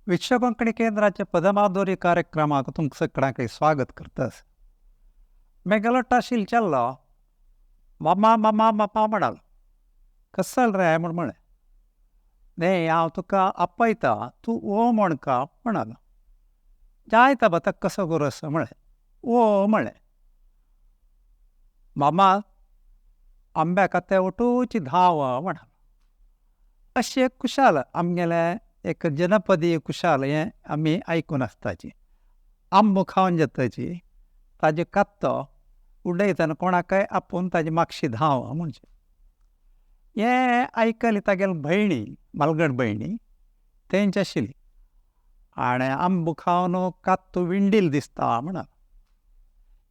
विश्व कोंकणी केंद्राचे पदमाधुरी कार्यक्रमाक तुमकां सगळ्यांक स्वागत करतास. मेगलो टाशील चल्लो, मामा मामा मामा म्हणालो. कसल रे म्हूण म्हळें. न्ही, हांव तुका आपयता, तूं ओ म्हणका म्हणालो. जायता बा, ताका कसो करूं म्हळें. ओ म्हळें. मामा आंब्या काते उठूची धांव म्हणालो. अशें एक खुशाल आमगेलें एक जनपदीय खुशाल हें आमी आयकून आसताची. आंबो खावन जाताची ताजो कात्तो उडयतना कोणाकय आपोवन ताजी मागशी धांव म्हणचें. हें आयकलें तागेले भयणी, मालगड भयणी तेंच आशिल्ली. आनी आंबो खावन कात्तो विंडील दिसता म्हणालो.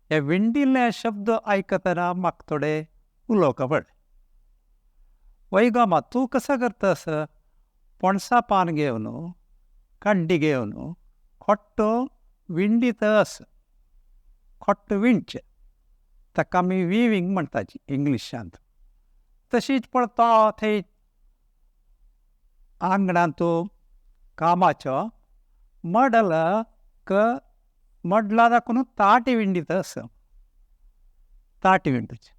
हे विंडिल्ले शब्द आयकतना म्हाका थोडे उलोवंक पडलें. वय गो मा, तूं कसो करतस? पणसा पान घेवन कड्डी घेवन खोट्टो विंडीतस, खोट्ट विणचें, ताका आमी विवींग म्हणटाची इंग्लिशांत. तशीच पळता थंय आंगणांत कामाचो मडल क मडला दाखोवन ताटी विंडीत, ताटी विंडूची.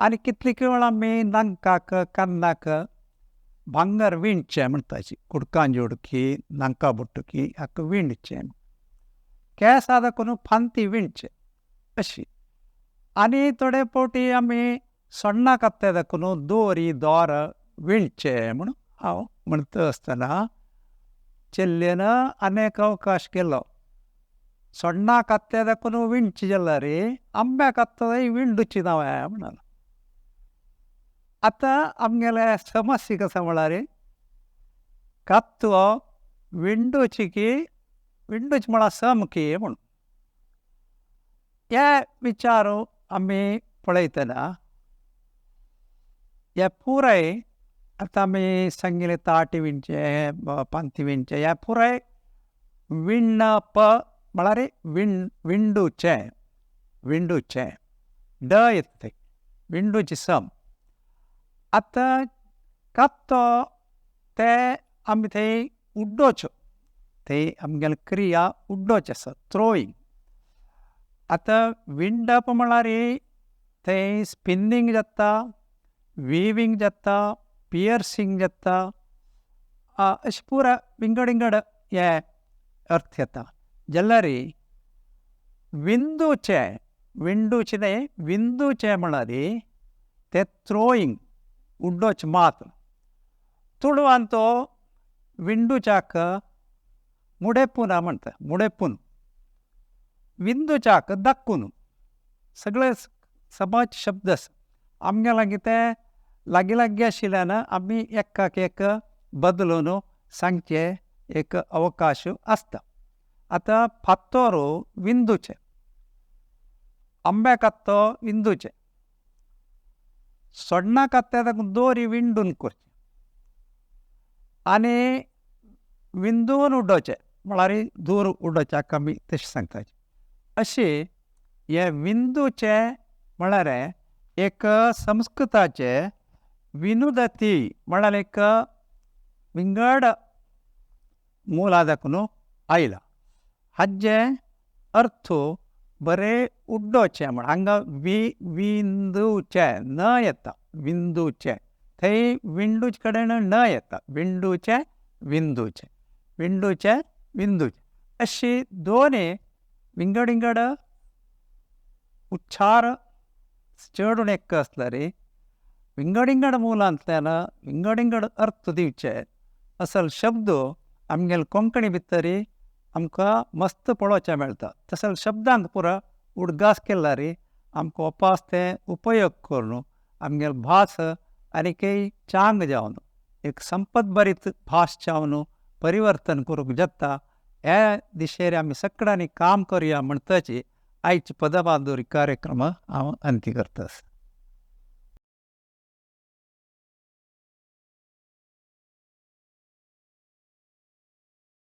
आनी कितली वेळ आमी नांकाक कन्नाक भांगर विणचें म्हणटाची, कुडकां जोडकी नांका बुटकी हाका विणचें, केंस दाखोवन फांती विणचें अशी. आनी थोडे फावटी आमी सोण्णां कात्ते दाखोवन दोरी दोर विणचें म्हूण हांव म्हणटा आसतना चेल्लेन अनेक अवकाश केलो. सोण्णां कात्ते दाखोवन विणचें जाल्यार आंब्या कात्तो विंडुची नांव म्हणालो. आतां आमगेले समस्या कशें म्हळ्यार कात्तो विंडुची की विंडुची म्हळ्यार समकी म्हूण हे विचार आमी पळयतना हे पुराय आतां आमी सांगिल्लें ताटी विणचें, पांती विणचें, हें पुराय विणप म्हळ्यार विंडुचें, विंडुचें ड येता थंय, विंडुचें सम. आतां कात्तो ते आमी थंय उड्डोच्यो, थंय आमगेले क्रिया उड्डोवच्यो आसा, थ्रोईंग. आतां विंडप म्हळ्यार थंय स्पिनींग जाता, विवींग जाता, पियर्सींग जाता, अशें पुराय विंगड विंगड हे अर्थ येता. जाल्यार विंदूचें, विंडूचें न्हय, विंदूचें म्हळ्यार तें थ्रोईंग, उड्डोवचें मात्र. तुळवान तो विंडूच्याक मुडेपुना म्हणटा, मुडेपून, विंदूच्याक दाखून, सगळे समाज शब्द आसा. आमगे लागीं ते लागीं लागीं आशिल्ल्यान आमी एकाक एक बदलून सांगचे एक अवकाश आसता. आतां फातोर विंदूचें, आंब्या कात्तो विंदूचें, सोडणा कात्ते ताका दोरी विंडून करचें आनी विंदून उडोवचें म्हळ्यार दूर उडोवचें हाका आमी तशें सांगता. अशें हे विंदूचें म्हळ्यार एक संस्कृताचें विनुदती म्हळ्यार एक विंगड मुळां दाखोवन आयला. हाजें अर्थ बरें उड्डोवचें म्हण हांगा विंदूचें न येता, विंदूचें, थंय विंडूचे कडेन न येता, विंडूचें विंदूचें, विंडूचें विंदूचें, अशी दोनी विंगड विंगड उच्चार चड उणें एक आसल्यार विंगड विंगड मुलांतल्यान विंगड विंगड अर्थ दिवचे असल शब्द आमगेले कोंकणी भितर आमकां मस्त पळोवचें मेळटा. तसले शब्दांक पुरो उडगास केल्यार आमकां वपास ते उपयोग करून आमगेले भास आनीकय चांग जावन एक संपत भरीत भास जावन परिवर्तन करूंक जाता. हे दिशेर आमी सगळ्यांनी काम करुया म्हणटाची आयची पदमाधुरी कार्यक्रम हांव अंती करता.